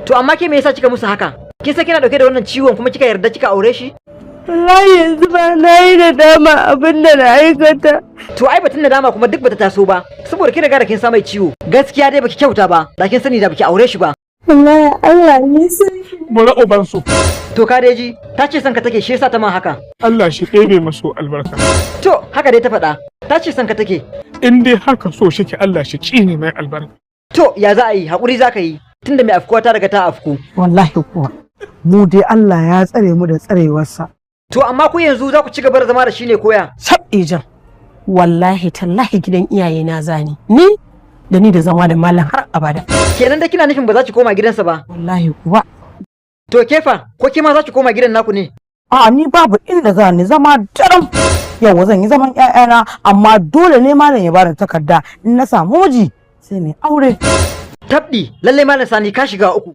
To amma ke me yasa kika musu haka? Kin san kina dauke da wannan ciwon kuma kika yarda kika aure shi? Wallahi yanzu ba na yi da dama abin da na aikata. To ai batun nadama kuma duk bata taso ba, saboda kin riga da kin sa mai ciwo. Gaskiya dai baki kyauta ba, da kin sani da baki aure shi ba. Wallahi Allah ne sai. Bura ubansu. To ka dai ji, ta ce son ka take, shi yasa ta ma haka. Allah shi ɗebe masu albarka. To haka dai ta faɗa, ta ce son ka take. In dai haka so shike, Allah shi tsine mai albarka. To ya za a yi, haƙuri za ka yi, tunda mai afkuwa ta riga ta afku. Wallahi kuwa mu dai Allah ya tsare mu da tsarewarsa. To amma ku yanzu za ku ci gaba da zama da shi ne koya? Sab'ijan, wallahi tallahi gidan iyaye na zani ni da ni da zama da malam har abada. Kenan da kina nufin ba za ki koma gidansa ba? Wallahi kuwa. To kefa, ko ke ma za ki koma gidan naku ne? A ni babu inda za ni, zama daram. Yau zan yi zaman ƴaƴana, amma dole ne malam ya bani takarda, in na samu miji sai ne aure. Tabɗi, lallai Malam Sani ka shiga uku.